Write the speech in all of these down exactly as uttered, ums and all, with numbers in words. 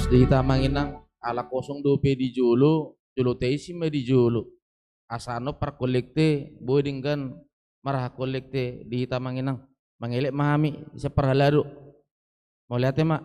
Di hita amang inang, ala kosong dope di jolo, jolo taisi ma di jolo. Asa annon parkolekte, boi denggan marhaha kolekte di hita amang inang. Mangelek ma hami, sian parhalado. Mauliate ma.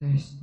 Tes.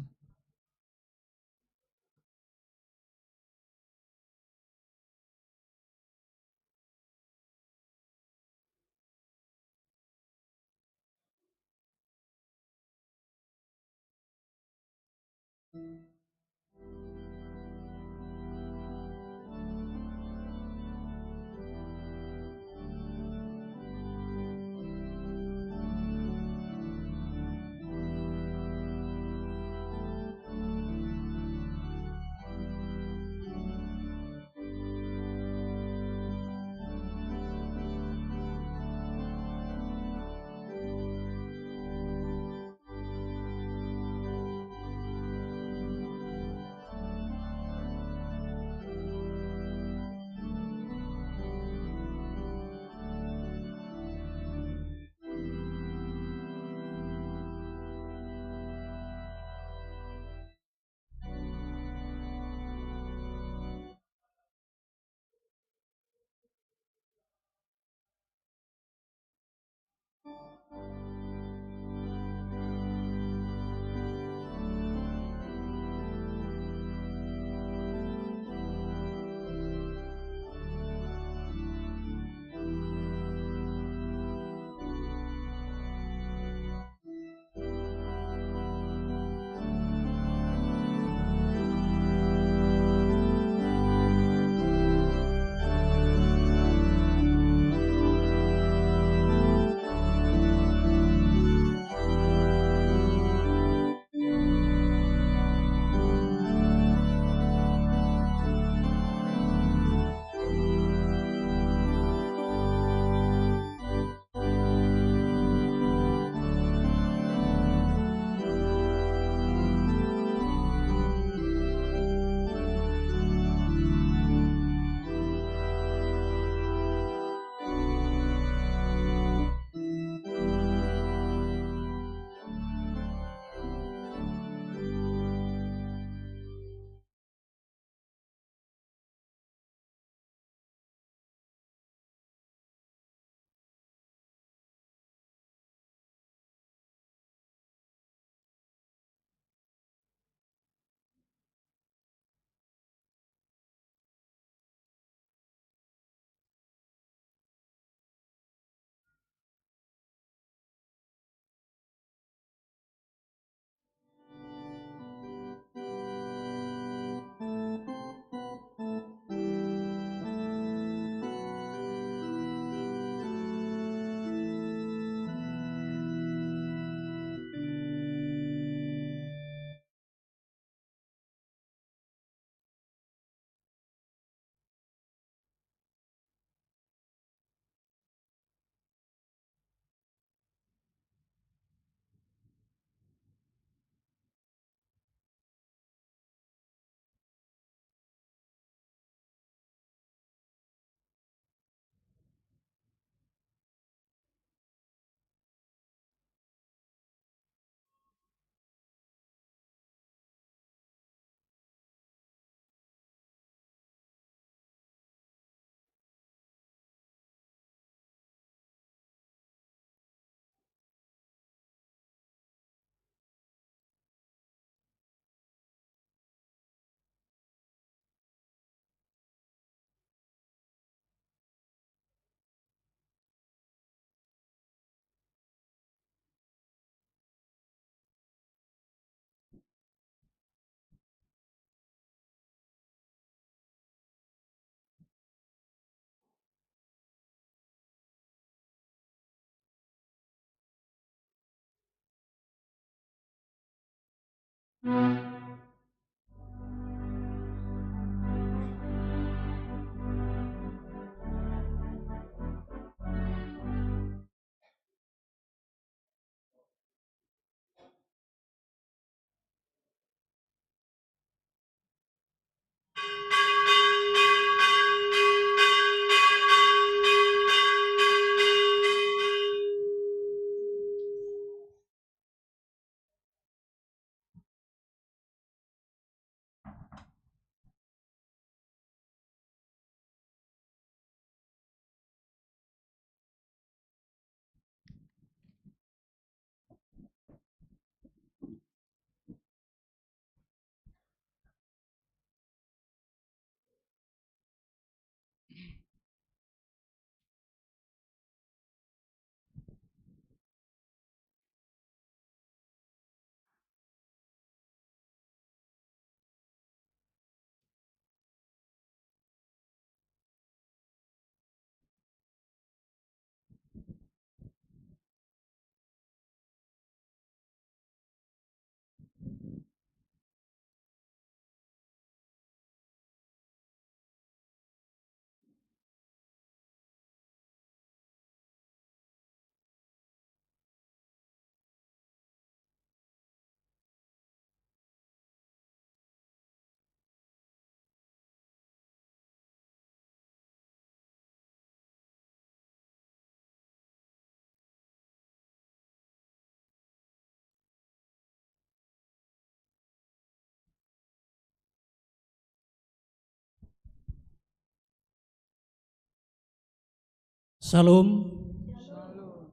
Syalom.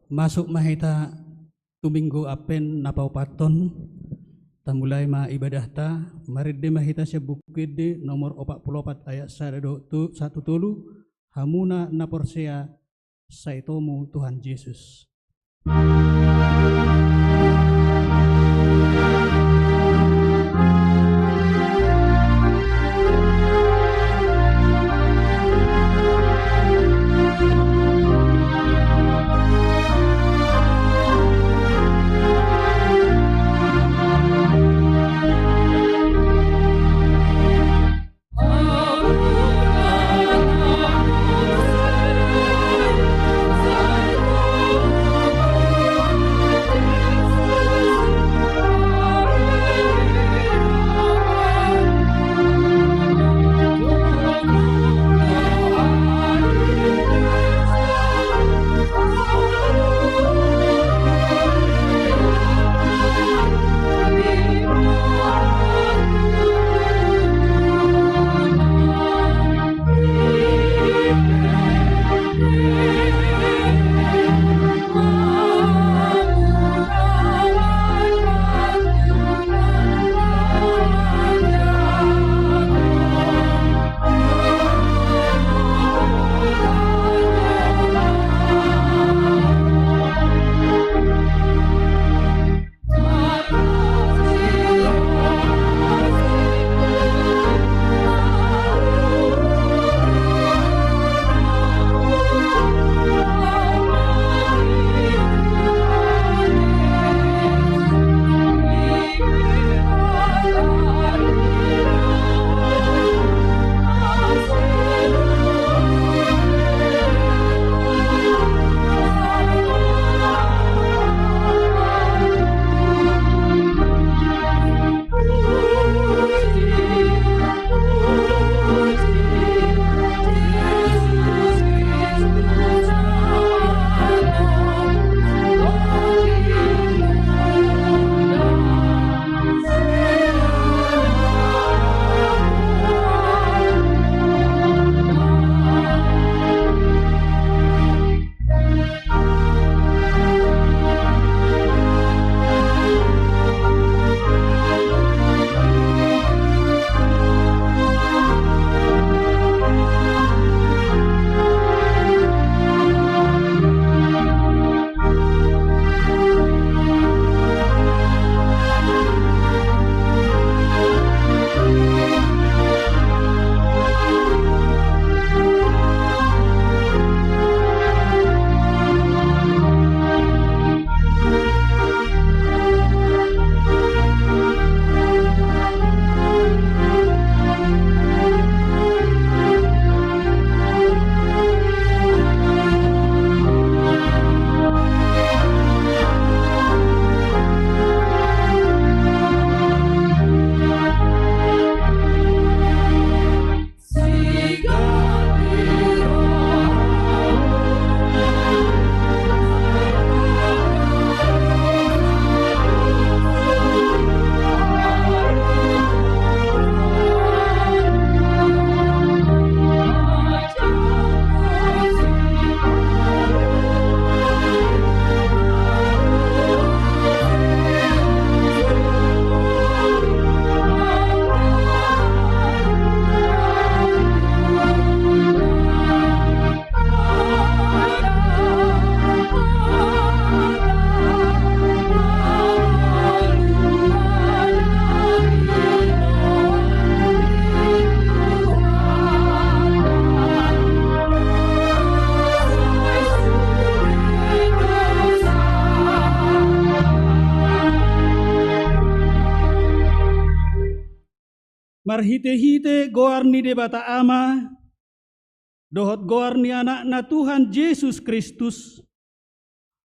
Masuk ma hita tu Minggu Advent na paopathon. Tamulai ma ibadahta, marende ma hita sian Buku Ende nomor opat pulu opat ayat sada dohot tu, sahat tu tolu. Hamuna na porsea, sai tomu Tuhan Jesus. Marhitehite goar ni Debata Ama, dohot goar ni Anakna Tuhan Jesus Kristus,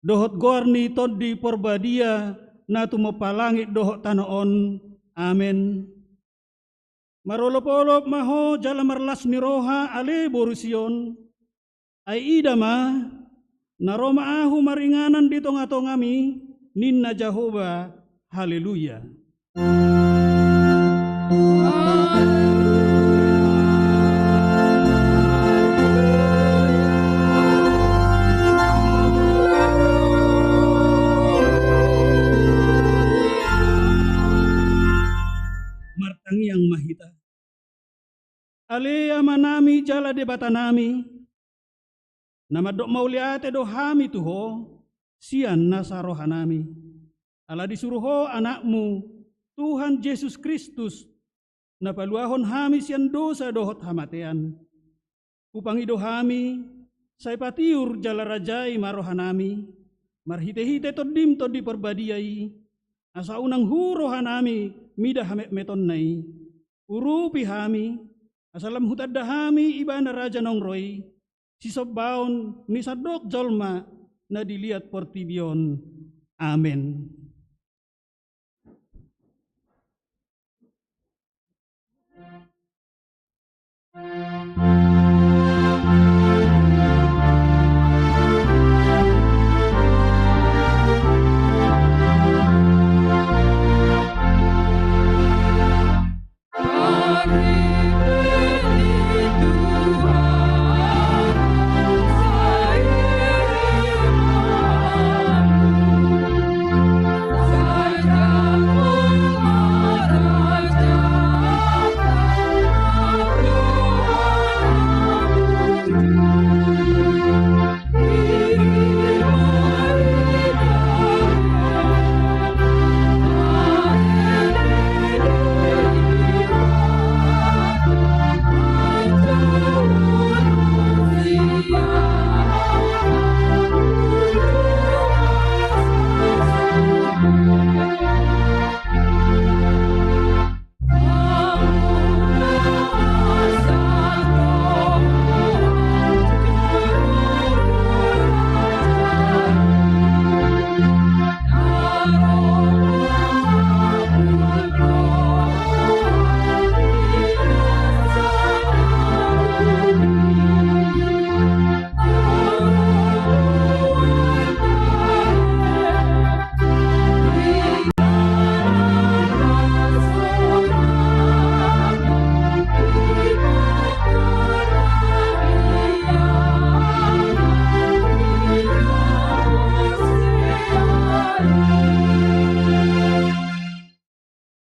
dohot goar ni Tondi Parbadia na tumompa langit dohot tano on. Amen. Marolopolop ma ho jala marlas ni roha, ale boru Sion. Ai ida ma, na ro ma ahu maringanan di tongatongami, ninna Jahowa. Haleluya. Ale Amanami jala Debatanami, na mandok mauliate do hami tu Ho sian nasa rohanami, ala disuru Ho Anakmu, Tuhan Jesus Kristus, na paluahon hami sian dosa dohot hamatean. Hupangido hami, sai patiur jala rajai ma rohanami, marhitehite Tondim Tondi Parbadia i, asa unang hu rohanami mida hametmetonna i. Urupi hami, asa lam hutanda hami Ibana Raja naung ro i, sisombaon ni sandok jolma na di liat portibi on. Amen.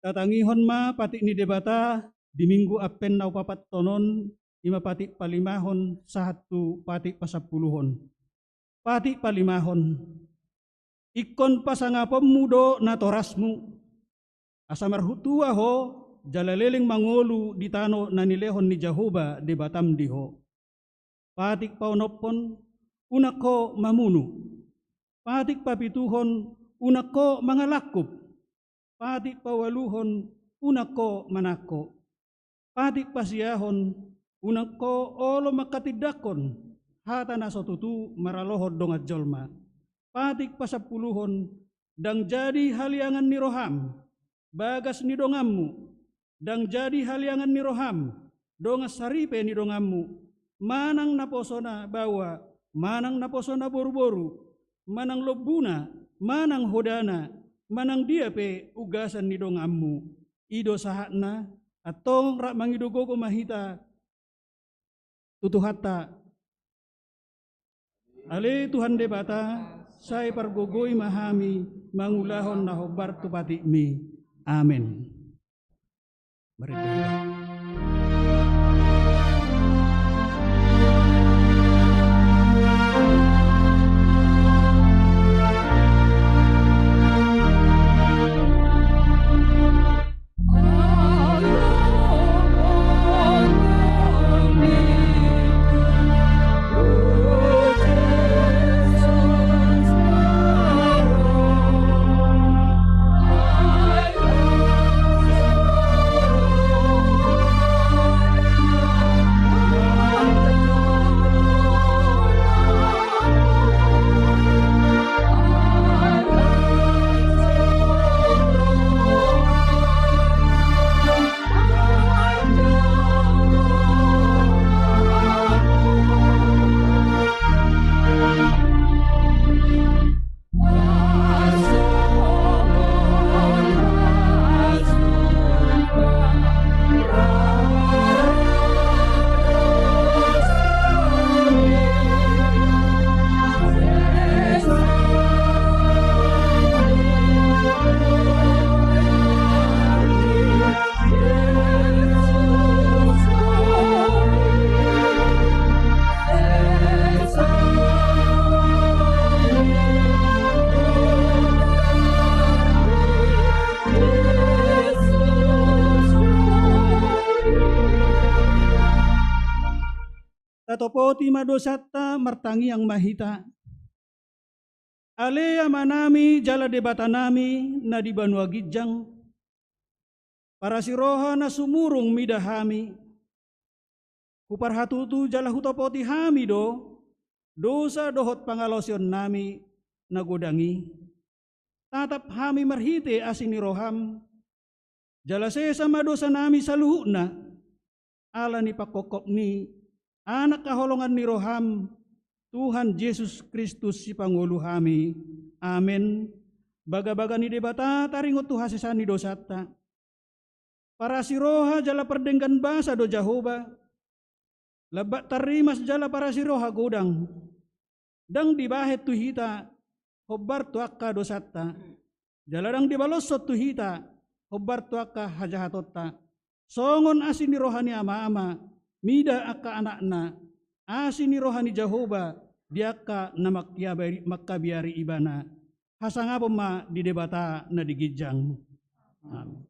Tatangihon ma patik ni Debata di Minggu Advent na hupapathon on, i ma patik palimahon sahat tu patik pasampuluhon. Patik palimahon. Ingkon pasangaponmu do natorasmu, asa marhutua ho jala leleng mangolu di tano na nilehon ni Jahowa Debatam di ho. Patik paonomhon, unang ho mamunu. Patik papituhon, unang ho mangalangkup. Patik paualuhon, unang ho manangko. Patik pasiahon, unang ho olo manghatindanghon hata na so tutu maralohon dongan jolma. Patik pasampuluhon, ndang jadi haliangan ni roham bagas ni donganmu, ndang jadi haliangan ni roham dongan saripe ni donganmu, manang naposona baoa, manang naposona boruboru, manang lombuna, manang hodana, manang dia pe ugasan ni donganmu. I do sahatna. Antong rap mangido gogo ma hita tu Tuhanta. Ale Tuhan Debata, sai pargogoi ma hami mangulahon na hombar tu patikmi. Amen. Marende hita. Topoti ma dosanta, martangiang ma hita. Ale Amanami jala Debatanami na di banua ginjang, parasi roha na sumurung mida hami. Huparhatutu jala hutopoti hami do dosa dohot pangalaosionnami na godang i. Tatap hami marhite asi ni roham, jala sesa ma dosanami saluhutna, ala ni pangkophop ni Anak haholongan ni roham, Tuhan Jesus Kristus Sipangolu hami. Amen. Bagabaga ni Debata taringot tu hasesaan ni dosanta. Parasi roha jala pardenggan basa do Jahowa, lambat tarrimas jala parasi roha godang. Ndang dibahen tu hita hombar tu angka dosanta, jala ndang dibaloshon tu hita hombar tu angka hajahatonta. Songon asi ni roha ni ama-ama mida angka anakna, asi ni roha ni Jahowa di angka na mangkabiari-, mangkabiari ibana. Hasangapon ma di Debata na di ginjang. Amen.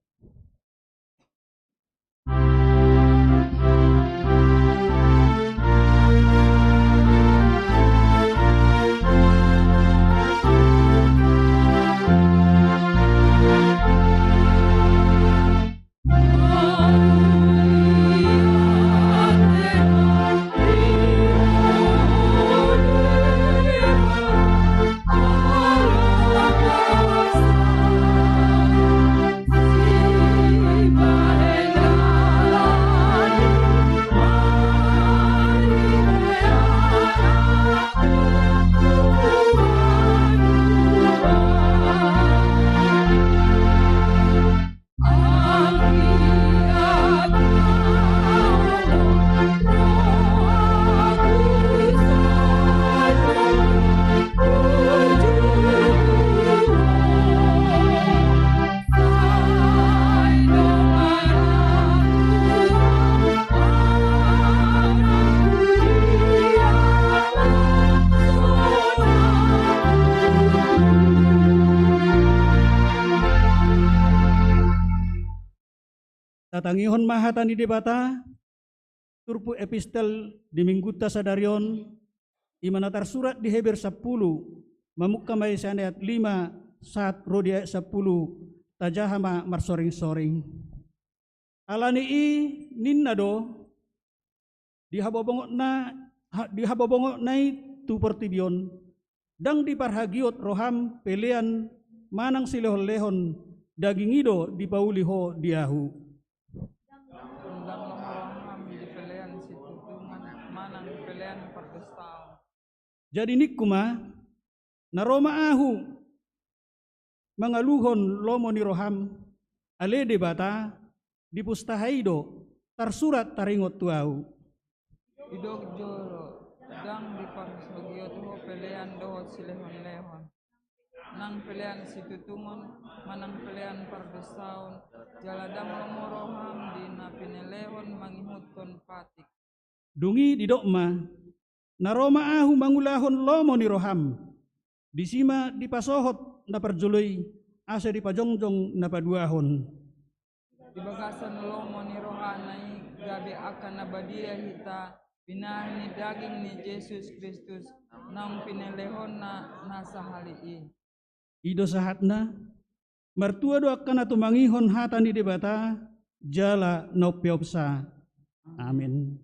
Tatangihon ma hata ni Debata, turpuk epistel di minggunta sadari on, i ma na tarsurat di Heber sampulu, mamungka ma i sian ayat lima sahat ro di ayat sampulu, tajaha ma marsoring-soring. Ala ni i ninna do, di habobongotna, ha-, di habobongotna i tu portibi on, ndang diparhagiot roham pelean manang silehon-lehon, daging i do dipauli ho di ahu. Ndang lomo roham di pelean situtungon manang pelean pardosaon. Jadi ningku ma, na ro ma ahu mangaluhon lomo ni roham, ale Debata, di pustaha i do tarsurat taringot tu ahu. Didok jolo, ndang diparhagiot ho pelean dohot silehon-lehon, nang pelean situtungon manang pelean pardosaon, jala ndang lomo roham di na pinelehon mangihuthon patik. Dung i didok ma, na ro ma ahu mangulahon lomo ni roham, disi ma dipasohot na parjolo i, asa dipajongjong na paduahon. Di bagasan lomo ni rohana i gabe angka na badia hita, binahen ni daging ni Jesus Kristus, naung pinelehonna na sahali i. I do sahatna, martua do angka na tumangihon hata ni Debata, jala na umpeopsa. Amen.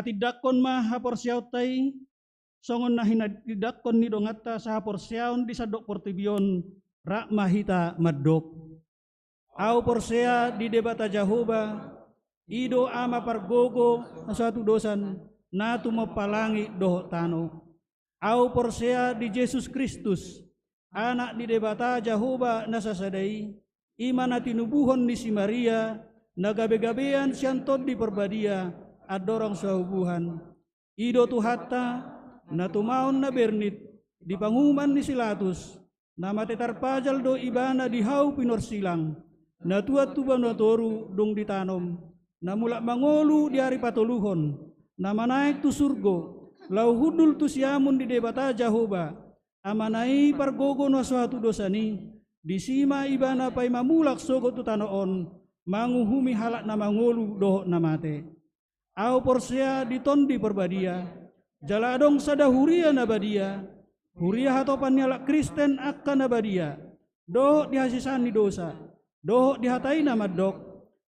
Tindanghon ma haporseaonta i, songon na hinatindanghon ni donganta sahaporseaon di sandok portibi on, rap ma hita mandok. Ahu porsea di Debata Jahowa, i do Ama pargogo na so hatudosan, na tumompa langit dohot tano. Ahu porsea di Jesus Kristus, Anak ni Debata Jahowa na sasada i, i ma na tinubuhon ni si Maria, na gabegabean sian Tondi Parbadia, andorang so habubuhan. I do Tuhanta, na tumaon na bernit, di panguhuman ni si Latus, na mate tarpajal do ibana di hau pinorsilang, na tuat tu banua toru dung ditanom, na mulak mangolu di ari patoluhon, na manaek tu surgo, laho hundul tu siamun ni Debata Jahowa, Amana i pargogo na so hatudosan i, disi ma ibana paima mulak sogot tu tano on, manguhumi halak na mangolu dohot na mate. Ahu porsea di Tondi Parbadia, jala adong sada huria na badia, huria hatopan ni halak Kristen angka na badia, dohot di hasesaan ni dosa, dohot di hata i na mandok,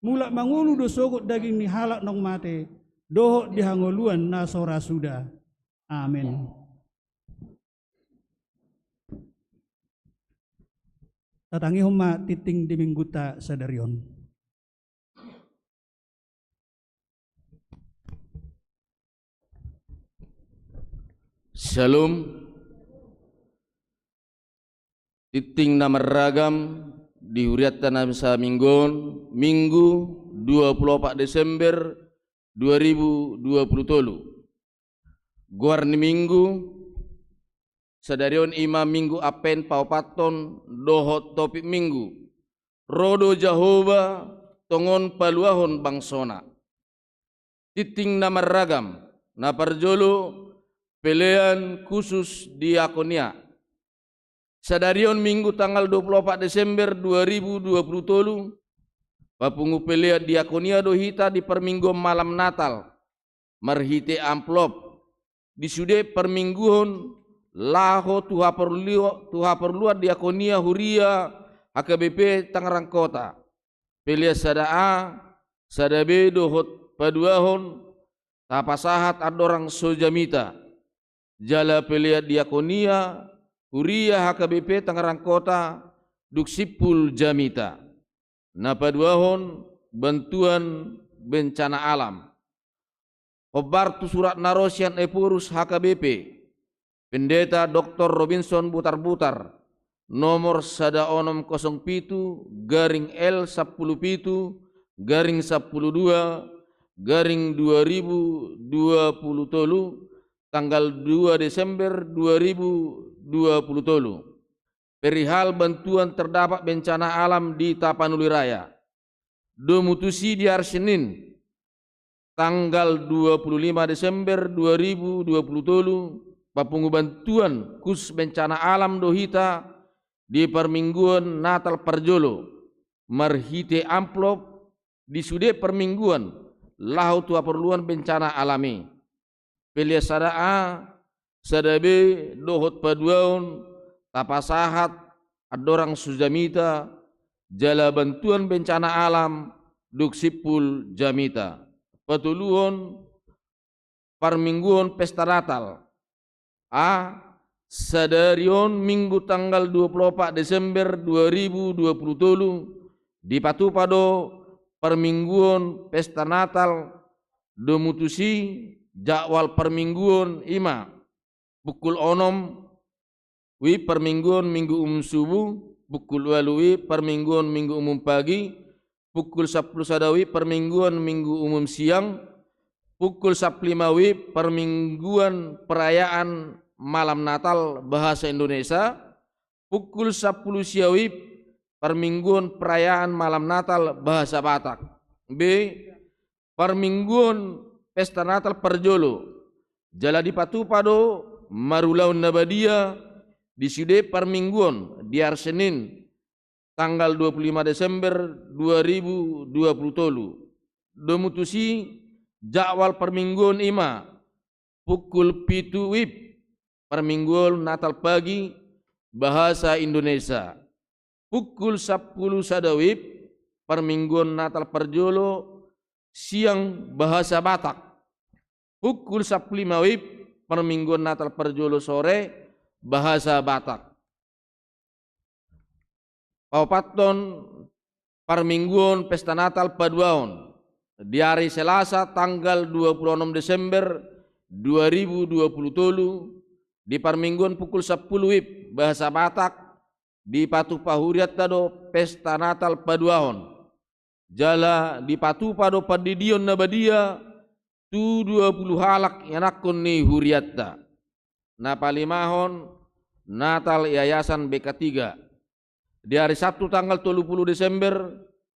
mulak mangolu do sogot daging ni halak naung mate, dohot di hangoluan na so ra suda. Amen. Tatangihon ma tingting di minggunta sadari on. Syalom. Tingting na marragam di hurianta na saminggu on, Minggu dua pulu opat Desember dua ribu dua pulu tolu. Goar ni Minggu sadari on i ma Minggu Advent paopathon dohot topik Minggu, Ro do Jahowa tongon paluahon bangsona. Tingting na marragam, na parjolo pelean khusus diakonia. Sadari on Minggu tanggal dua pulu opat Desember dua ribu dua pulu tolu, papungu pelean diakonia do hita di parmingguon malam Natal, marhite amplop, di sude parmingguon laho tu haporlu-, tu haporluan diakonia huria H K B P Tangerang Kota. Pelean sada A, sada B dohot paduahon, tapasahat andorang so jamita. Jala pelean diakonia huria H K B P Tangerang Kota, dung simpul jamita. Na paduahon, bantuan bencana alam. Hombar tu surat na ro sian Ephorus H K B P, Pendeta Doktor Robinson Butarbutar, nomor sada onom kosong pitu, garing L sampulu pitu, garing sampulu dua, garing dua ribu dua pulu tolu, tanggal dua Desember dua ribu dua pulu tolu. Perihal bantuan terdampak bencana alam di Tapanuli Raya. Domu tusi di ari Senin, tanggal dua pulu lima Desember dua ribu dua pulu tolu, papungu bantuan khusus bencana alam do hita di parmingguon Natal parjolo, marhite amplop di sude parmingguon laho tu haporluan bencana alam i. Pelean sada A, sada B dohot paduahon, tapasahat andorang so jamita, jala bantuan bencana alam, dung simpul jamita. Patoluhon, parmingguon pesta Natal. A, sadari on Minggu tanggal dua pulu opat Desember dua ribu dua pulu tolu, dipatupa do parmingguon pesta Natal. Domu tusi, jadwal parmingguon i ma: pukul onom WIB parmingguon Minggu umum subuh, pukul ualu WIB parmingguon Minggu umum pagi, pukul sampulu sada WIB parmingguon Minggu umum siang, pukul sampulu lima WIB parmingguon perayaan malam Natal bahasa Indonesia, pukul sampulu sia WIB parmingguon perayaan malam Natal bahasa Batak. B, parmingguon pesta Natal parjolo. Jala dipatupa do marulaon na badia di sude parmingguon di ari Senin tanggal dua pulu lima Desember dua ribu dua pulu tolu. Domu tusi, jadwal parmingguon i ma: pukul pitu WIB parmingguon Natal pagi bahasa Indonesia, pukul sampulu sada WIB parmingguon Natal parjolo siang bahasa Batak. pukul sampulu lima wib, parmingguon Natal parjolo sore, bahasa Batak. Paopathon, parmingguon pesta Natal paduahon, di ari Selasa tanggal dua pulu onom Desember dua ribu dua pulu tolu, di parmingguon pukul sampulu wib, bahasa Batak, dipatupa hurianta do pesta Natal paduahon. Jala dipatupa do pandidion na badia tu dua pulu halak ianakhon ni hurianta. Na palimahon, Natal Yayasan B K tiga. Di ari Sabtu tanggal tolu pulu Desember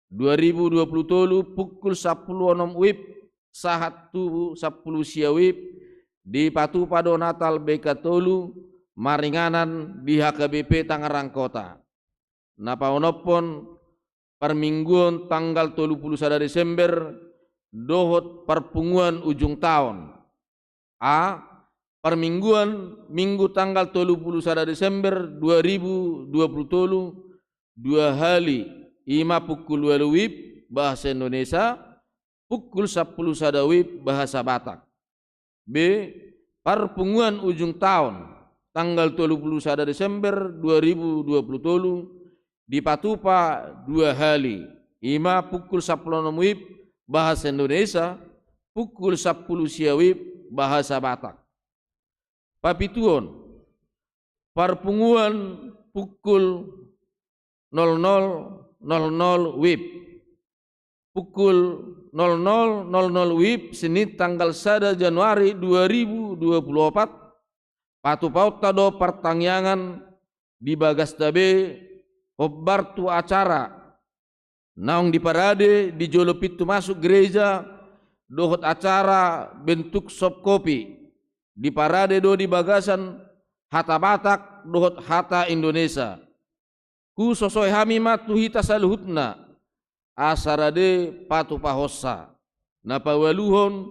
dua ribu dua pulu tolu, pukul sampulu onom wib sahat tu sampulu sia wib, dipatupa do Natal B K tolu maringanan di H K B P Tangerang Kota. Na paonomhon, parmingguon tanggal tolu pulu sada Desember dohot parpunguan ujung taon. A. Parmingguon Minggu tanggal tolu pulu sada Desember dua ribu dua pulu tolu, dua hali, ima pukul ualu wib, bahasa Indonesia, pukul sampulu sada wib, bahasa Batak. B. Parpunguan ujung taon, tanggal tolu pulu sada Desember dua ribu dua pulu tolu, dipatupa dua hali, ima pukul sampulu onom wib, bahasa Indonesia, pukul sampulu sia wib, bahasa Batak. Papituhon, parpunguan pukul nol nol nol nol wib. Pukul nol nol nol nol wib, Senin tanggal sada Januari dua ribu dua pulu opat, patupaonta do partangiangan di bagasta be hombar tu acara naung diparade di jolo pintu masuk gereja dohot acara bentuk sop kopi. Diparade do di bagasan hata Batak dohot hata Indonesia. Husosoi hami ma tu hita saluhutna, asa rade patupahonsa. Na paualuhon,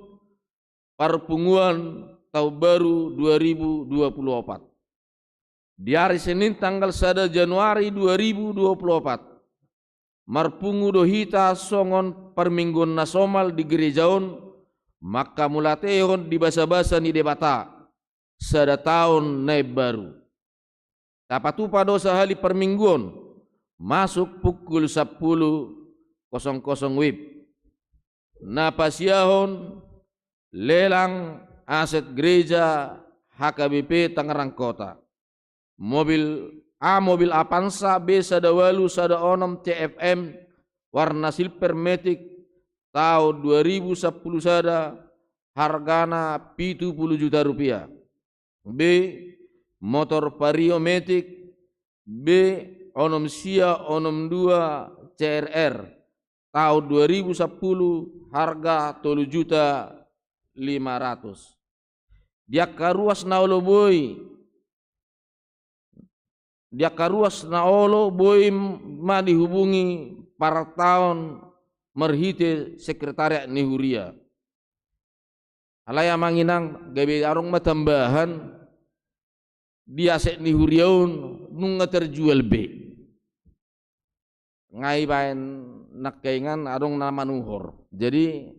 parpunguan taon baru dua ribu dua pulu opat. Di ari Senin tanggal sada Januari dua ribu dua pulu opat, marpungu do hita songon parmingguon na somal di gereja on, manghamauliatehon di basabasa ni Debata, sada taon na imbaru. Tapatupa do sahali parmingguon, masuk pukul sampulu kosong kosong wib. Na pasiahon, lelang aset gereja H K B P Tangerang Kota. Mobil A, mobil Avanza B sada ualu sada onom C F M, warna silver matic, taon dua ribu sampulu sada, hargana pitu pulu juta rupiah. B, motor Vario matic B onom sia onom dua C R R, taon dua ribu sampulu, harga tolu juta lima ratus. Di angka ruas na olo boi, di angka ruas na olo boi ma dihubungi partaon marhite sekretariat ni huria. Alai amang inang, gabe adong ma tambahan di aset ni huria on, nunga tarjual be. Nga ibaen nangkaningan adong na manuhor. Jadi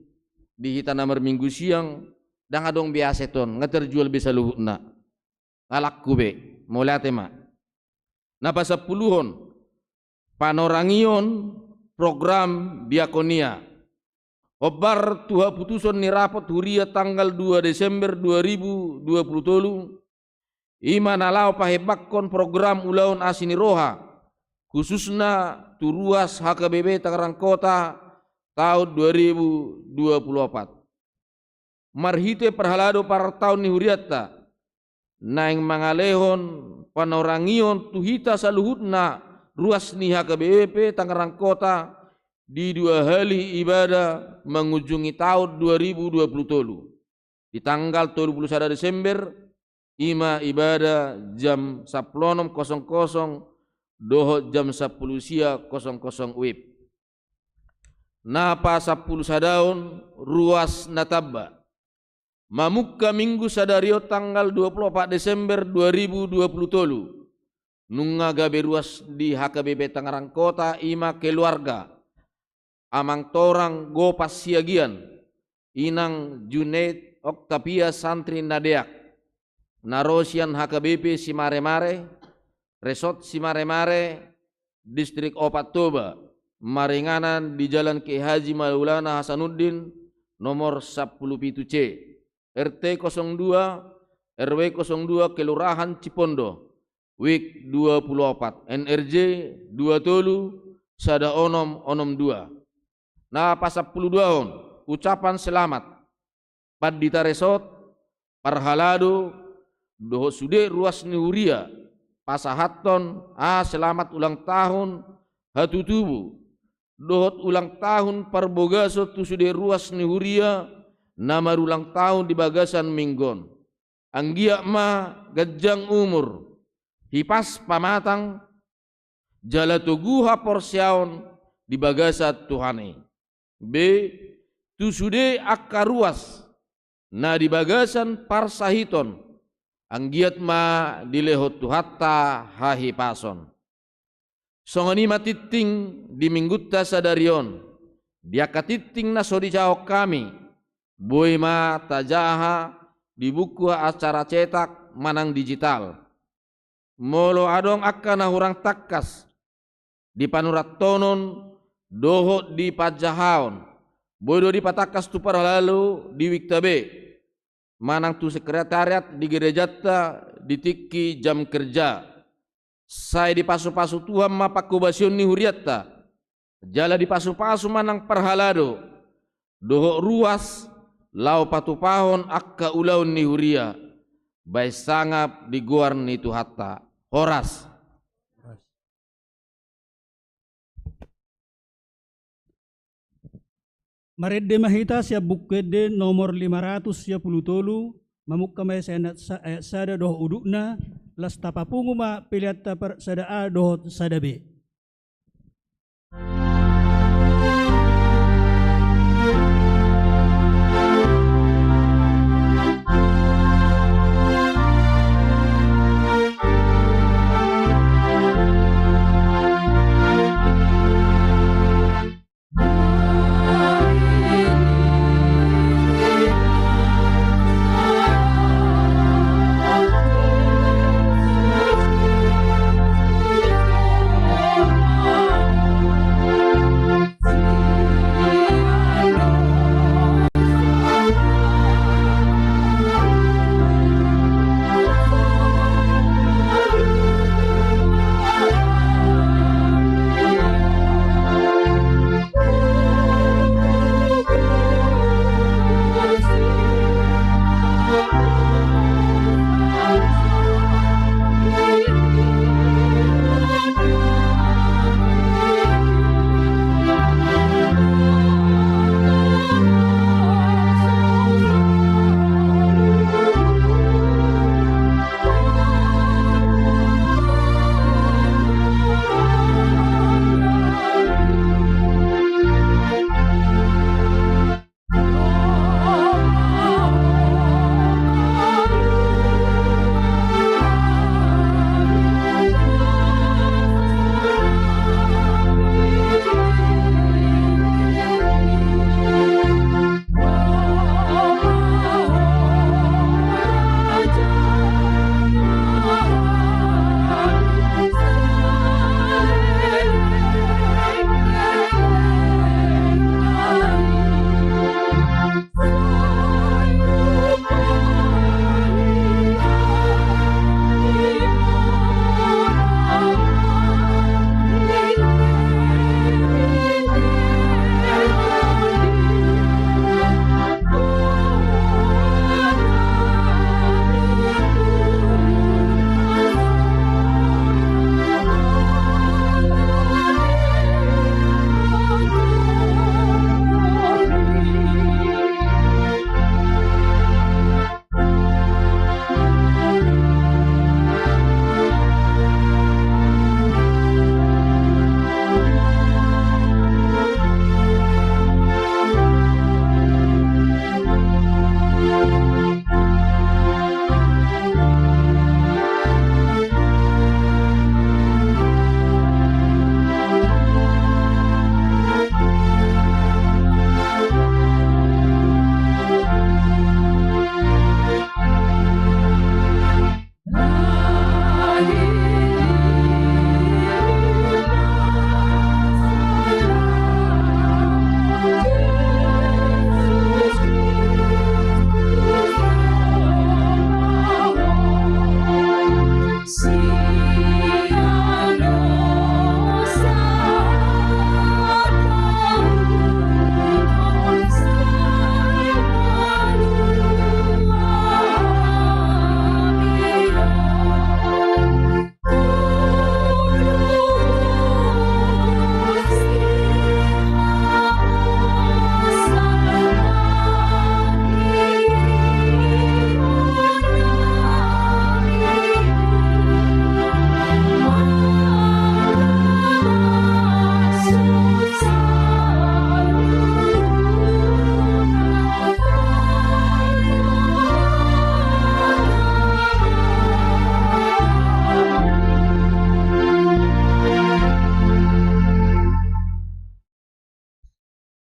di hita na marminggu siang, ndang adong be aset on, nga tarjual be saluhutna. Alangku be, mauliate ma. Na pasampuluhon, panorangion program diakonia. Hombar tu haputuson ni rapot huria tanggal dua Desember dua ribu dua puluh tolu, i ma na laho pahembangkon program ulaon asi ni roha, khususna tu ruas H K B P Tangerang Kota taon dua ribu dua puluh opat. Marhite parhalado partaon ni hurianta, naeng mangalehon panorangion tu hita saluhutna ruas ni H K B P Tangerang Kota di dua hali ibadah mangunjungi taon dua ribu dua puluh tolu. Di tanggal tolu puluh sada Desember, i ma ibadah jam sampulu onom kosong kosong dohot jam sampulu sia kosong kosong wib. Na pasampulu sadaon, ruas na tamba. Mamungka Minggu sadari on tanggal dua puluh opat Desember dua ribu dua puluh tolu, nunga gabe ruas di H K B P Tangerang Kota, i ma keluarga Amang Torang Gopas Siagian, Inang Junet Oktavia Santri Nadeak, na ro sian H K B P Simaremare, Resort Simaremare, Distrik Opat Toba, maringanan di Jalan Kiai Haji Maulana Hasanuddin, nomor sampulu pitu C, R T kosong dua, R W kosong dua, Kelurahan Cipondo, WIK dua pulu opat, N R J dua tolu sada onom onom dua. Na pasampuluduahon, ucapan selamat. Pandita Resort, parhalado, dohot sude ruas ni huria, pasahathon, a, selamat ulang tahun, hatutubu, dohot ulang tahun parbogason tu sude ruas ni huria, na marulang tahun di bagasan minggu on. Anggiat ma ganjang umur, hipas pamatang, jala togu haporseaon di bagasan Tuhan i. Be, tu sude angka ruas, na di bagasan parsahiton, anggiat ma dilehon Tuhanta hahipason. Songon i ma tingting di minggunta sadari on, di angka tingting na so dijahahon hami, boi ma tajaha di buku acara cetak manang digital. Molo adong angka na hurang tangkas di panurathonon dohot di panjahaon, boi do dipatangkas tu parhalado di WIKta be, manang tu sekretariat di gerejanta di tingki jam kerja. Sai dipasupasu Tuhan ma panghobasion ni hurianta, jala dipasupasu ma nang parhalado dohot ruas laho patupahon angka ulaon ni huria, bahen sangap di goar ni Tuhanta. Horas. Marende ma hita sian Buku Ende nomor lima ratus sia pulu tolu, mamungka ma sian ayat sa-, ayat sada dohot udutna, laos tapapungu ma pelean ta par sada A dohot sada B.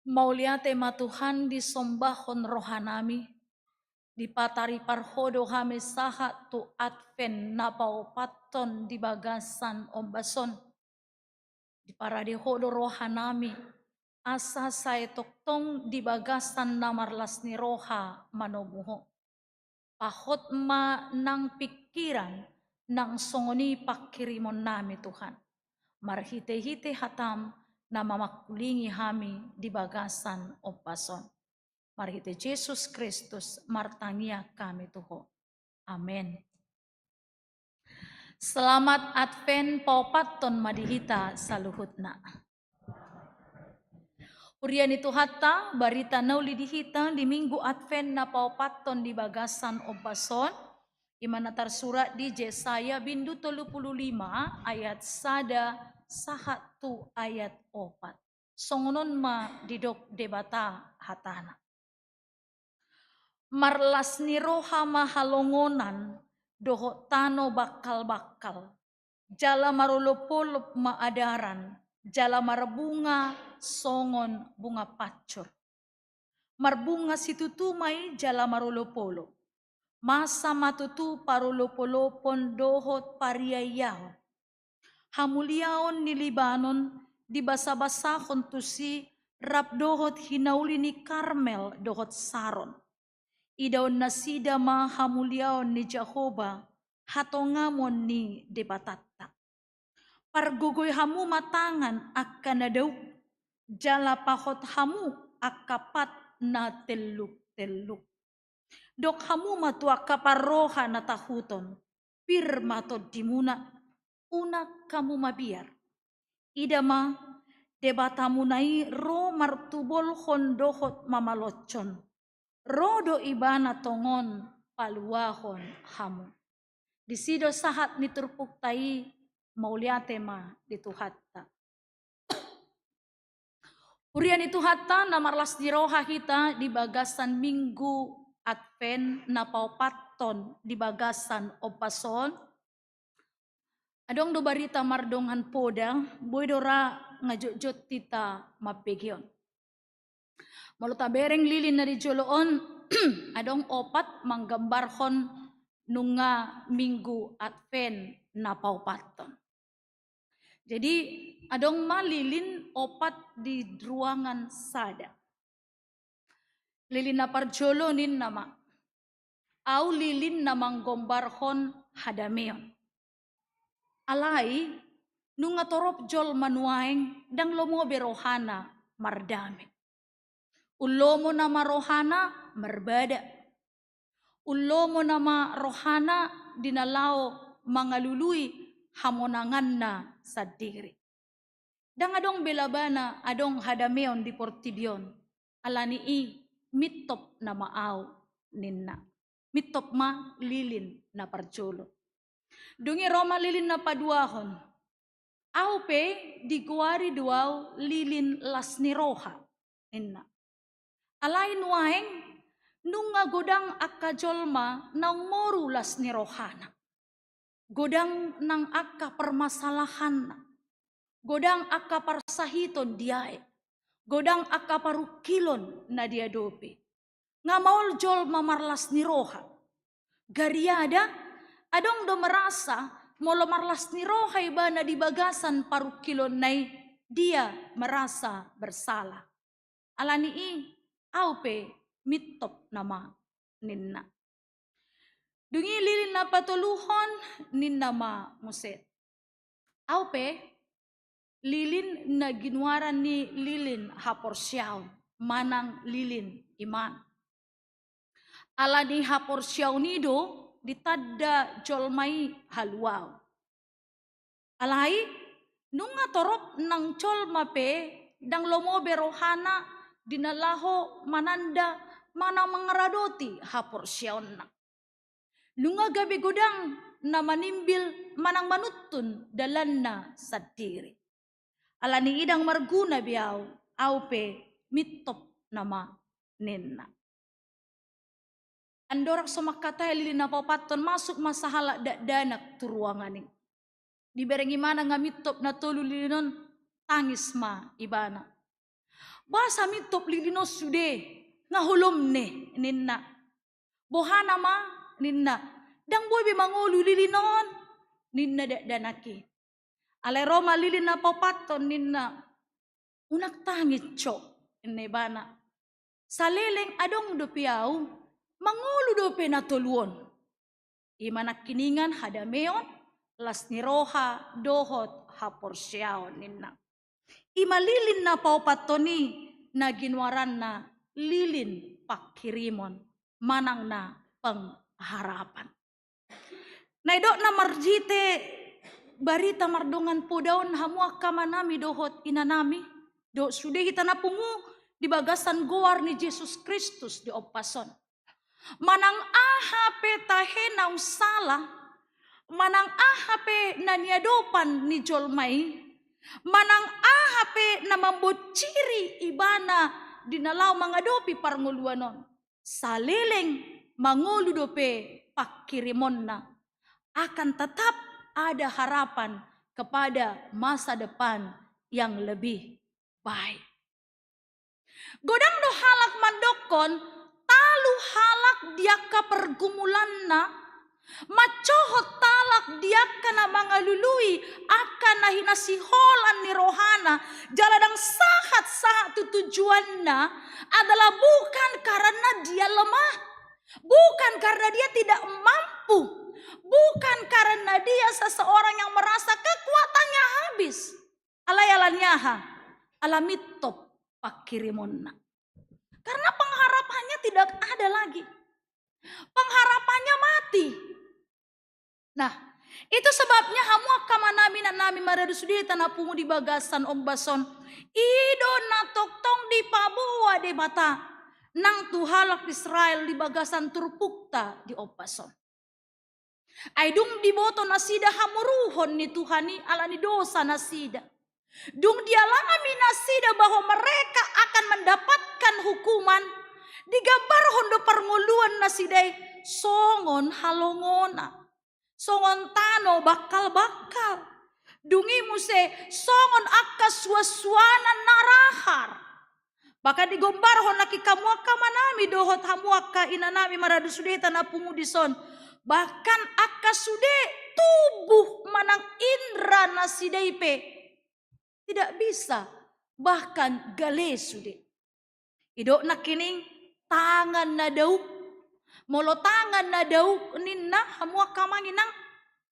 Mauliate ma Tuhan, disombahon rohanami, dipataripar Ho do hami sahat tu Advent na paopathon di bagasan ombas on. Diparade Ho do rohanami, asa sai tongtong di bagasan na marlas ni roha manomu Ho. Pahot ma nang pingkiran, nang songon i panghirimonnami Tuhan. Marhitehite hataM na mamangkulingi hami di bagasan ombas on. Marhite Jesus Kristus martangiang hami tu Ho. Amen. Selamat Advent paopathon ma di hita saluhutna. Huria ni Tuhanta, barita na uli di hita di Minggu Advent na paopathon di bagasan ombas on, i ma na tarsurat di Jesaya bindu tolu pulu lima ayat sada sahat tu ayat opat. Songon on ma didok Debata hatana. Marlas ni roha ma halongonan dohot tano bangkal-bangkal, jala marolop-olop ma adaran, jala marbunga songon bunga pancur. Marbunga situtu ma i jala marolop-olop. Masa ma tutu parolop-olopon dohot pariaiaon. Hamuliaon ni Libanon dibasa-basahon tusi rap dohot hinauli ni Karmel dohot Saron. Idaon nasida ma hamuliaon ni Jahowa, hatongamon ni Debatanta. Pargogoi hamu ma tangan angka na dauk, jala pahot hamu angka pat na telluk-telluk. Dok hamu ma tu angka parroha na tahuton, pir ma tondimuna, unang hamu mabiar. Ida ma, Debatamuna i ro martubolhon dohot mamalotshon. Ro do Ibana tongon paluahon hamu. Disi do sahat ni turpukta i. Mauliate ma di Tuhanta. Huria ni Tuhanta, na marlas ni roha hita di bagasan Minggu Advent na paopathon di bagasan ombas on. Adong do barita mardongan poda, boi do ra nga jotjot hita mambege on. Molo tabereng lilin na di jolo on, adong opat manggambarhon nunga Minggu Advent na paopathon. Jadi, adong ma lilin opat di ruangan sada. Lilin na parjolo ninna ma, au lilin na manggombarhon hadameon. Alai, nunga torop jolma nuaeng ndang lomo be rohana mardame. Umlomo nama rohana marbada. Umlomo nama rohana di na laho mangalului hamonanganna sandiri. Ndang adong be labana adong hadameon di portibi on, alani i mintop nama au ninna. Mintop ma lilin na parjolo. Dung i ro ma lilin na paduahon. Au pe digoari do au lilin las ni roha, ninna. Alai nuaeng nunga godang angka jolma naung moru las ni rohana. Godang nang angka permasalahanna. Godang angka parsahiton diae. Godang angka parungkilon na diadopi. Nga maol jolma marlas ni roha. Gariada, adong do merasa molo marlas ni roha ibana di bagasan parungkilonna i, dia merasa bersalah. Alani i, au pe mintop nama ninna. Dung i lilin na patoluhon ninna ma muse. Au pe lilin na ginoaran ni lilin haporseaon manang lilin iman. Alani haporseaon i do ditanda jolma i haluaon. Alai, nunga torop nang jolma pe ndang lomo be rohana di na laho mananda manang mangaradoti haporseaonna. Nunga gabe godang na manimbil manang manuntun dalanna sandiri. Alani i ndang marguna be au, au pe mintop nama ninna. Andorang so mangkatai lilin na paopathon, masuk ma sahalak dakdanak tu ruangan i. Dibereng ibana nga mintop na tolu lilin on, tangis ma ibana. Boasa mintop lilin on sude, nga holom ne, ninna. Boha nama, ninna. Ndang boi be mangolu lilin on, ninna dakdanak i. Alai ro ma lilin na paopathon, ninna. Unang tangis, cok, ninna ibana. Saleleng adong dope au, mangolu dope na tolu on. I ma nangkiningan hadameon, las ni roha dohot haporseaon, ninna. I ma lilin na paopathon i, na ginoaranna lilin pangkirimon manang na pengharapan. Na idok na marhite barita mardongan poda on, hamu angka amanami dohot inanami, dohot sude hita na pungu di bagasan goar ni Jesus Kristus di ombas on. Manang aha pe tahe naung sala, manang aha pe na niadopan ni jolma i, manang aha pe na mambonciri ibana di na laho mangadopi parngoluan on, saleleng mangolu dope pangkirimonna, akan tetap ada harapan kepada masa depan yang lebih baik. Godang do halak mandokkon, talu halak di angka pergumulanna, mancohot halak di angka na mangalului angka na hinasiholan ni rohana, jala ndang sahat-sahat tu tujuanna, adalah bukan karena dia lemah, bukan karena dia tidak mampu, bukan karena dia seseorang yang merasa kekuatannya habis. Alai ala ni aha? Ala mintop pangkirimonna. Karena pengharapannya tidak ada lagi. Pengharapannya mati. Nah, itu sebabnya hamu angka amanami, inanami, maradu sude hita na pungu di bagasan ombas on, i do na tongtong dipaboa Debata nang tu halak Israel di bagasan turpukta di ombas on. Ai dung diboto nasida hamoruhon ni Tuhan i ala ni dosa nasida, dung dialami nasida bahwa mereka akan mendapatkan hukuman, digambarhon do parngoluan nasida i songon halongonan, songon tano bangkal-bangkal. Dung i muse songon angka suansuanan na rahar. Bahkan digombarhon nangkin hamu angka amanami dohot hamu angka inanami maradu sude hita na pungu dison. Bahkan angka sude tubuh manang indra nasida i pe tidak bisa, bahkan gale sude. Idok nangkining tangan na dauk. Molo tangan na dauk ninna, hamu angka amang inang,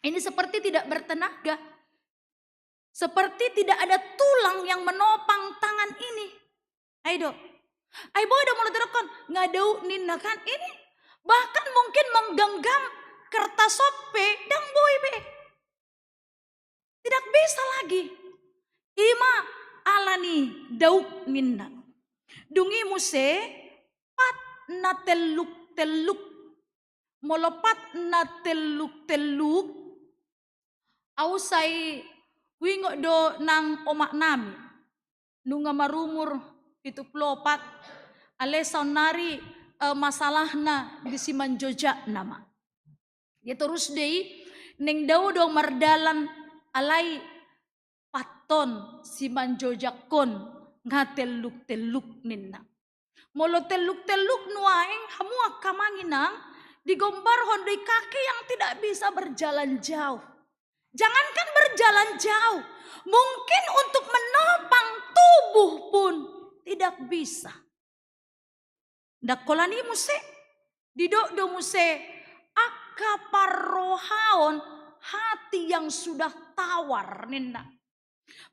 ini seperti tidak bertenaga. Seperti tidak ada tulang yang menopang tangan ini. Ai do. Ai boi do molo didokkon, nga dauk ninna kan ini. Bahkan mungkin menggenggam kertas on pe ndang boi be. Tidak bisa lagi. I ma ala ni dauk ninna. Dung i muse pat na telluk-telluk. Molo pat na telluk-telluk, au sai huingot do nang omaknami, nunga marumur pitu pulu opat, alai saonnari, eh, masalahna di simanjojakna ma. Ia torus do i, naeng dao do mardalan, alai pat on simanjojakkon nga telluk-telluk ninna. Molo telluk-telluk nuaeng, hamu angka amang inang, digombarhon do i kaki yang tidak bisa berjalan jauh. Jangankan berjalan jauh, mungkin untuk menopang tubuh pun tidak bisa. Ndang holan i muse, didok do muse angka parrohaon, hati yang sudah tawar ninna.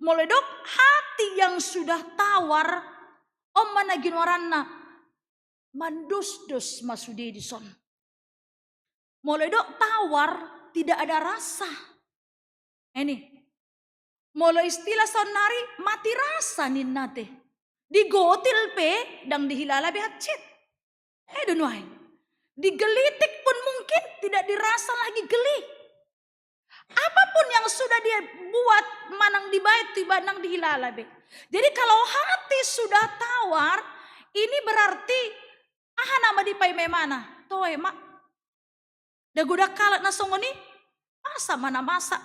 Molo didok hati yang sudah tawar, on ma na ginoaranna mandosdos ma sude dison. Molo didok tawar, tidak ada rasa. Ini. Molo istilah saonnari mati rasa ninna te. Digotil pe ndang dihilala be hansit. Ai do nuaeng. Digelitik pun mungkin tidak dirasa lagi geli. Apapun yang sudah dia buat manang dibaen tu iba ndang dihilala be. Jadi kalau hati sudah tawar, ini berarti aha nama dipaima-imana? Toe ma. Ndang godang halak na songon i, masa ma na masa.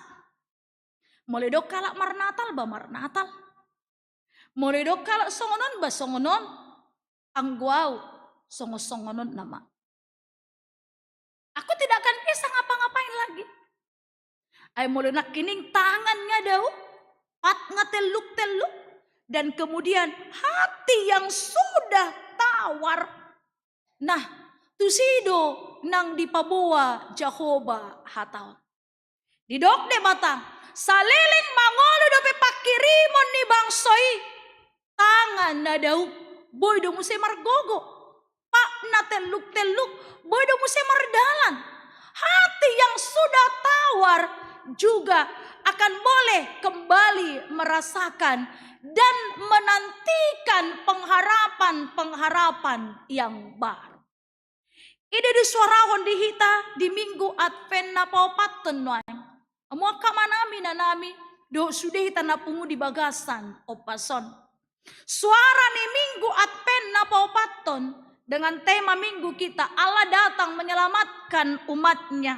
Molo didok halak marnatal, ba marnatal. Molo didok halak songon on, ba songon on, anggo au songon-songon on nama. Aku tidak akan bisa ngapa-ngapain lagi. Ai molo nangkining tangan nga dao, pat nga telluk-telluk, dan kemudian hati yang sudah tawar. Nah, tusi do nang dipaboa Jahowa hata on. Didok Debata, saleleng mangolu dope pangkirimon ni bangso i, tangan na dao boi do muse margogo, pat na telluk-telluk boi do muse mardalan. Hati yang sudah tawar juga akan boleh kembali merasakan dan menantikan pengharapan-pengharapan yang baru. I do disuarahon di hita di Minggu Advent na paopathon nuaeng. Hamu angka amanami, inanami, dohot sude hita na pungu di bagasan ombas on. Suara ni Minggu Advent na paopathon dengan tema minggu kita, Allah datang menyelamatkan umat-Nya.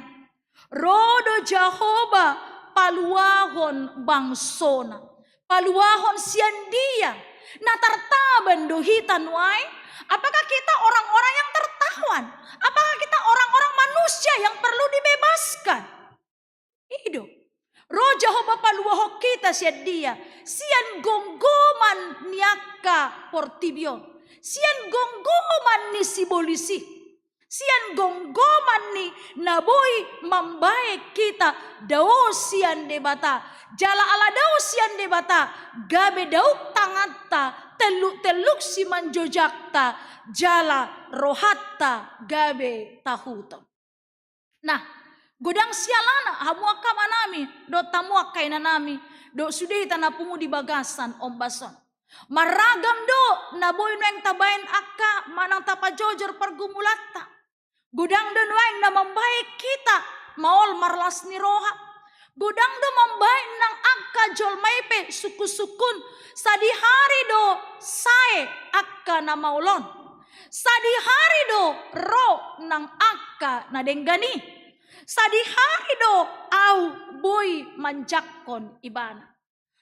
Ro do Jahowa paluahon bangso-Na. Paluahon sian dia? Na tartaban do hita nuaeng? Apakah kita orang-orang yang tertawan? Apakah kita orang-orang manusia yang perlu dibebaskan? I do. Ro Jahowa paluahon hita sian dia? Sian gomgoman ni angka portibi on. Sian gomgoman ni sibolis i. Sian gomgoman ni na boi mambaen hita dao sian Debata. Jala ala dao sian Debata, gabe dauk tanganta, telluk-telluk simanjojakta, jala rohanta gabe tahuton. Nah, godang sialana, hamu angka amanami, dohot hamu angka inanami, dohot sude hita na pungu di bagasan ombas on. Marragam do na boi nuaeng tabaen angka manang tapajojor pargumulanta. Godang do nuaeng na mambaen hita maol marlas ni roha. Godang do mambaen nang angka jolma i pe sungkun-sungkun, sadihari do sae angka na maol on. Sadihari do ro nang angka na denggan i. Sadihari do au boi manjangkon ibana.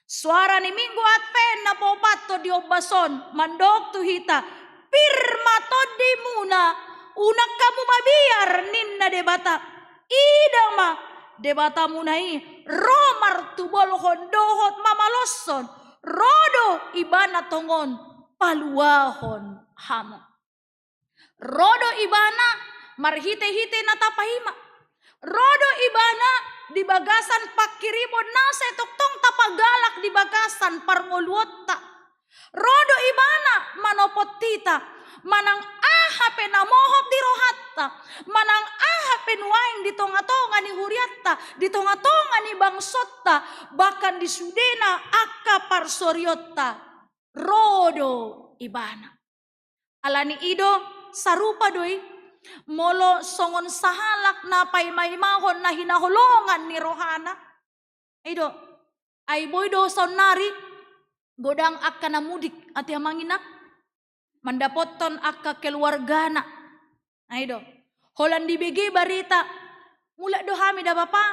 Suara ni Minggu Advent na paopathon di ombas on mandok tu hita, pir ma tondimuna, unang hamu mabiar ninna Debata. Ida ma, Debatamuna i ro martubolhon dohot mamaloshon, ro do Ibana tongon paluahon hamu. Ro do Ibana marhite-hite na tapaima. Ro do Ibana di bagasan pangkirimon na sai tongtong tapagalak di bagasan parngoluonta. Ro do Ibana manopot hita, manang aha pe na mohop di rohanta, manang aha pe nuaeng di tonga-tonga ni hurianta, di tonga-tonga ni bangsonta, bahkan di sudena angka parsorionta. Ro do Ibana. Alani i do, sarupa do i, molo songon sahalak na paima-imahon na hinaholongan ni rohana. I do, ai boi do saonnari, godang angka na mudik, ate amang inang, mandapothon angka keluargana. I do, holan dibege barita, mulak do hami da bapa,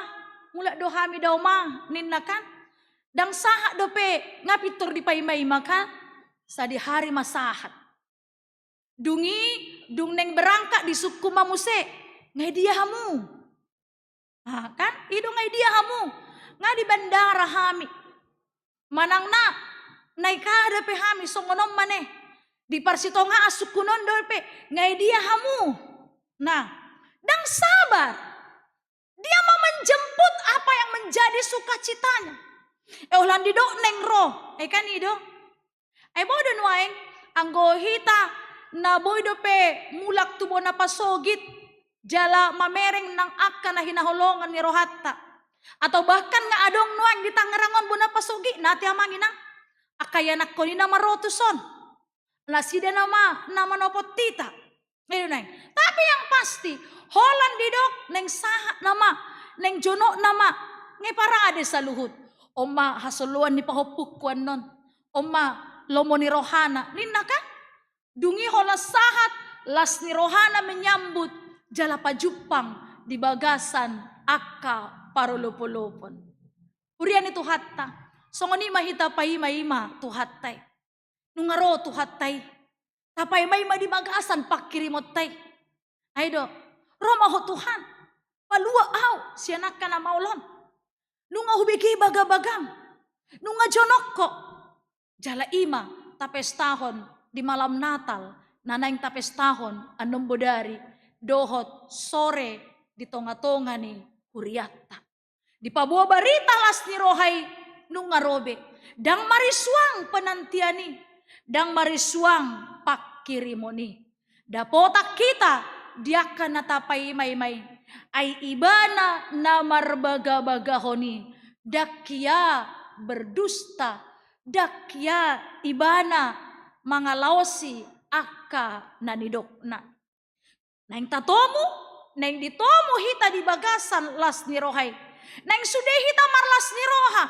mulak do hami da oma, ninna kan. Ndang sahat dope, nga pintor dipaima-ima kan. Sadihari ma sahat. Dung i, dung naeng berangkat disungkun ma muse, nga i dia hamu? Ah, kan? I do, nga i dia hamu? Nga di bandara hami. Manang na, naeng aha dope hami, songon on ma ne. Di parsitongaan sungkun on dope, nga i dia hamu? Nah, ndang sabar. Dia mau menjemput apa yang menjadi sukacitanya. Eh, holan didok naeng ro, eh kan i do. Ai boi do nuaeng, anggo hita na boi dope mulak tu bona pasogit, jala mamereng nang angka na hinaholongan ni rohanta. Atau bahkan nga adong nuaeng di Tangerang on bona pasogitna, ate amang inang. Angka ianakhon i na marotus on. Nasida nama na manopot hita. I do nuaeng. Tapi yang pasti, holan didok, naeng sahat nama, naeng jonok nama, nga i parade saluhut. On ma hasoloan ni pahompungku annon. On ma lomo ni rohana, ninna kan? Dung i holan sahat, las ni rohana menyambut jala pajumpang di bagasan angka parolopolopon. Huria ni Tuhanta, songon i ma hita paima-ima Tuhanta i. Nunga ro Tuhanta i, tapaima-ima di bagasan pangkirimonta i. Ai do, ro ma Ho Tuhan, palua ahu sian angka na maol on. Nunga hubege bagabagam, nunga jonok Ho. Jala i ma tapestahon di malam Natal, na naeng tapestahon annon bodari, dohot sore di tonga-tonga ni hurianta. Dipaboa barita las ni roha i nunga ro be, ndang marisuang penantian i, ndang marisuang pangkirimon i. Dapotan hita di angka na tapaima-ima i, ai Ibana na marbagabagahon i, ndang hea berdusta, ndang hea Ibana mangalaosi angka na nidokna. Naeng tatomu, naeng ditomu hita di bagasan las ni roha i. Naeng sude hita marlas ni roha.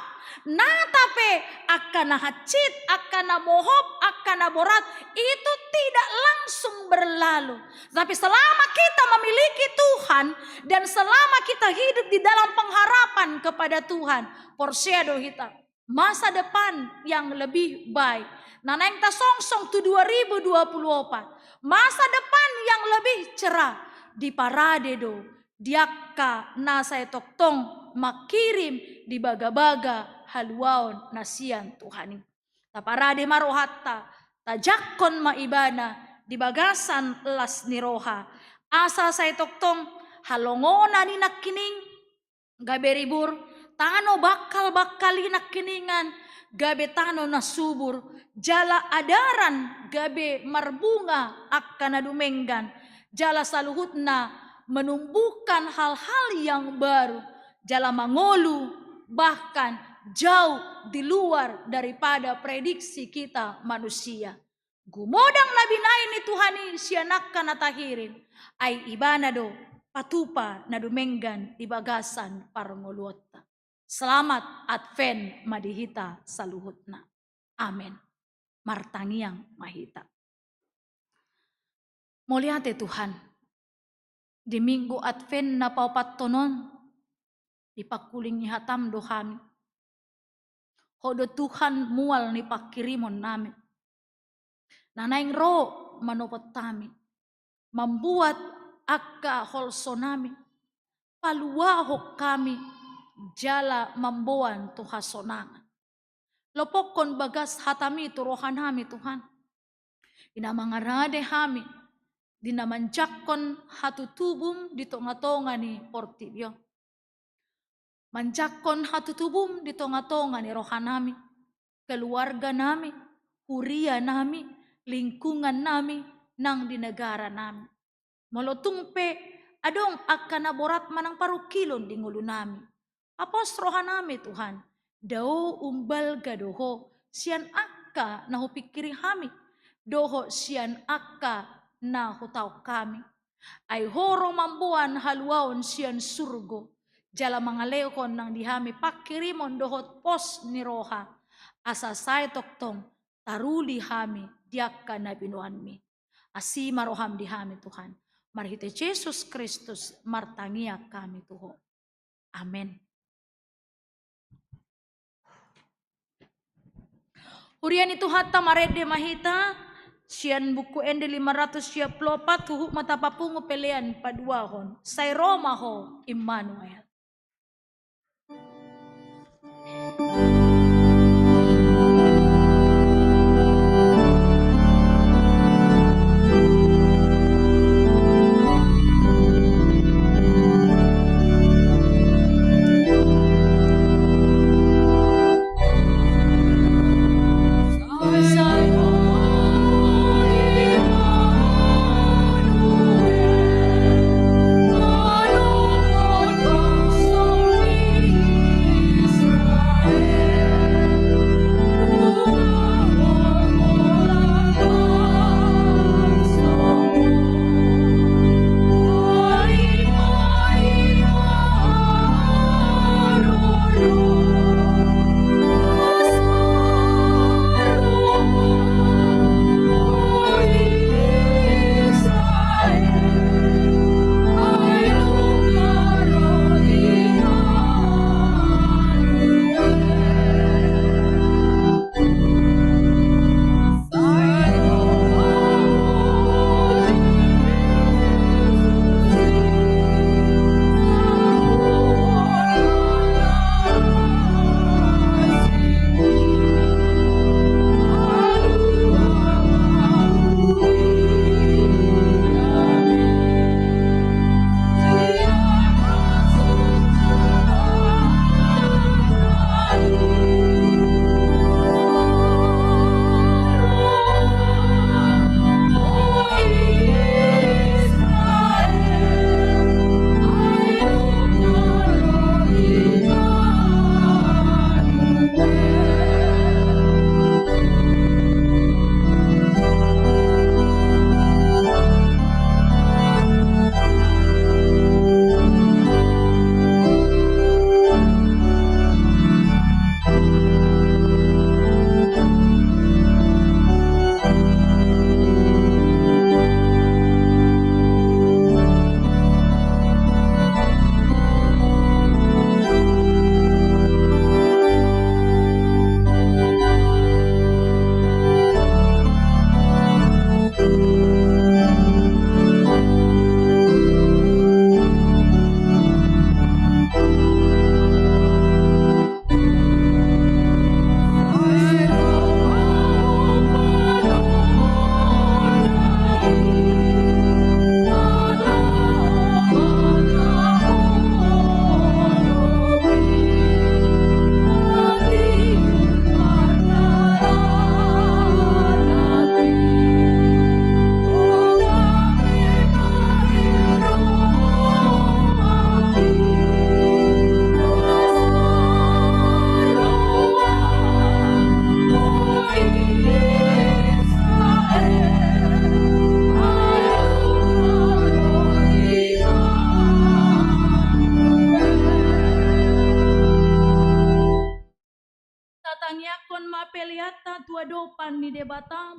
Nata pe angka na hansit, angka na mohop, angka na borat, itu tidak langsung berlalu. Tapi selama kita memiliki Tuhan dan selama kita hidup di dalam pengharapan kepada Tuhan, porsea do hita. Masa depan yang lebih baik. Na naeng tasongsong tu dua ribu dua puluh empat. Masa depan yang lebih cerah. Diparade do di angka na sai tongtong mangkirim di bagabaga haluaon na sian Tuhan i. Taparade ma rohanta, tajangkon ma Ibana di bagasan las ni roha. Asa sai tongtong halongonan i nangkining gabe ribur, tano bangkal-bangkal i nangkiningan gabe tano na subur, jala adaran gabe marbunga angka na dumenggan, jala saluhutna menumbuhkan hal-hal yang baru, jala mangolu bahkan jauh di luar daripada prediksi kita manusia. Gumodang na binahen ni Tuhan i sian angka na tahirim, ai Ibana do patupa na dumenggan di bagasan parngoluonta. Selamat Advent ma di hita saluhutna. Amen. Martangiang ma hita. Mauliate Tuhan, di Minggu Advent na paopathon on, dipangkulingi hataM do hami. Ho do Tuhan mual ni pangkirimonnami, na naeng ro manopot hami, mambuat angka holsonami, paluahon hami, jala mamboan tu hasonangan. Lopokkon bagas hataMi tu rohanami Tuhan, di na mangarade hami, di na manjangkon hatutubuM di tonga-tonga ni portibi on. Manjangkon hatutubuM di tonga-tonga ni rohanami, keluarganami, hurianami, lingkungannami, nang di negaranami. Molo tung pe adong angka na borat manang parungkilon di ngolunami, papos rohanami Tuhan, dao umbalga do Ho sian angka na hupingkiri hami, dohot sian angka na hutaon hami. Ai Ho ro mamboan haluaon sian surgo, jala mangalehon nang di hami pangkirimon dohot pos ni roha, asa sai tongtong taruli hami di angka na binoanMi. Asi ma rohaM di hami Tuhan. Marhite Jesus Kristus martangiang hami tu Ho. Amen. Huria ni Tuhanta, marende ma hita sian Buku Ende lima ratus sia pulu opat, huhut ma tapapungu pelean paduahon, Sai ro ma Ho, Immanuel.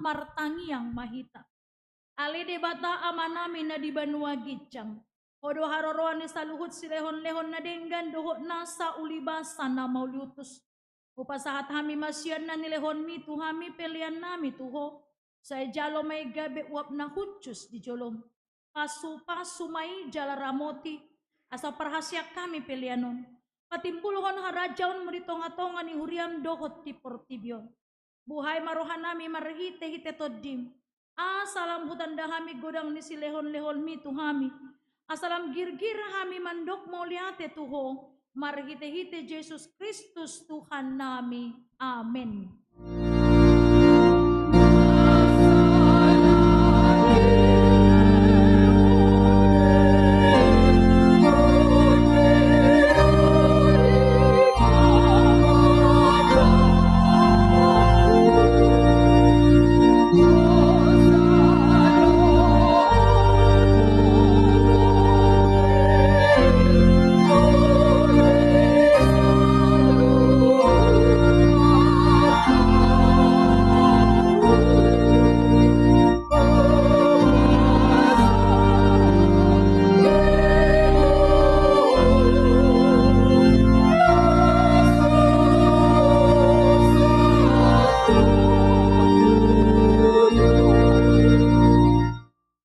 Martangiang ma hita. Ale Debata Amanami na di banua ginjang, Ho do haroroan ni saluhut silehonlehon na denggan dohot nasa ulibasa na mauliutus. Hupasahat hami ma sian na nilehonmi tu hami peleannami tu Ho. Sai jalo ma i gabe uap na hushus di jolom. Pasupasu ma i jala ramoti, asa parhaseang hami pelean on. Patimbulhon harajaonmu di tongatonga ni huriam dohot di portibi on. Buhai ma rohanami marhitehite Tondim, asa lam hutanda hami godang ni silehonlehonmi tu hami, asa lam girgir hami mandok mauliate tu Ho, marhitehite Jesus Kristus Tuhannami. Amen.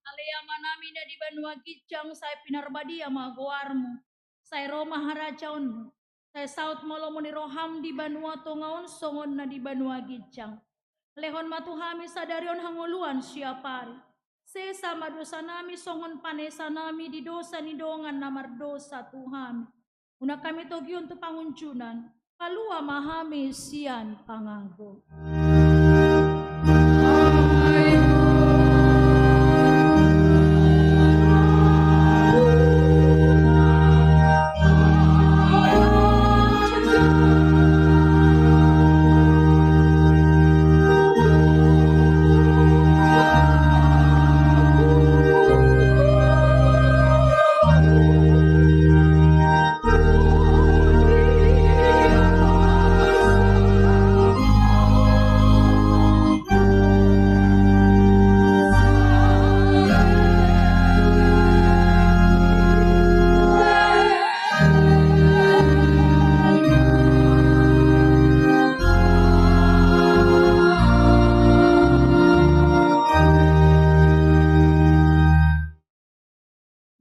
Ale Amanami na di banua ginjang, sai pinarbadia ma goarmu. Sai ro ma harajaonmu. Sai saut ma lomo ni roham di banua tonga on songon na di banua ginjang. Lehon ma tu hami sadari on hangoluan siapari. Sesa ma dosanami songon panesanami di dosa ni dongan na mardosa tu hami. Unang hami togihon tu pangunjunan, palua ma hami sian pangago.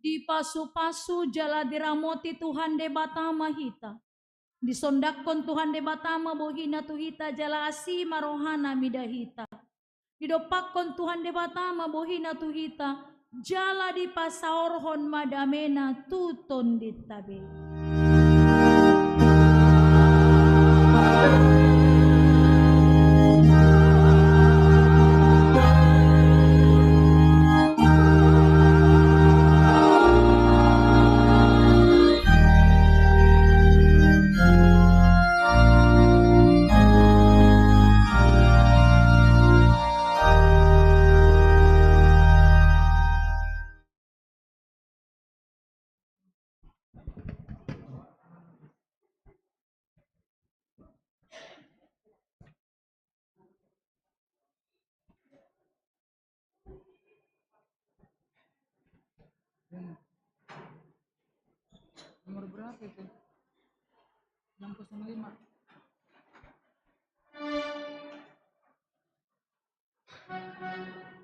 Dipasupasu jala diramoti Tuhan Debata ma hita. Disondanghon Tuhan Debata ma bohina tu hita jala asi ma rohana mida hita. Didompakhon Tuhan Debata ma bohina tu hita, jala dipasaorhon ma damena tu tondinta be. Nomor berapa itu? Enam kosong lima.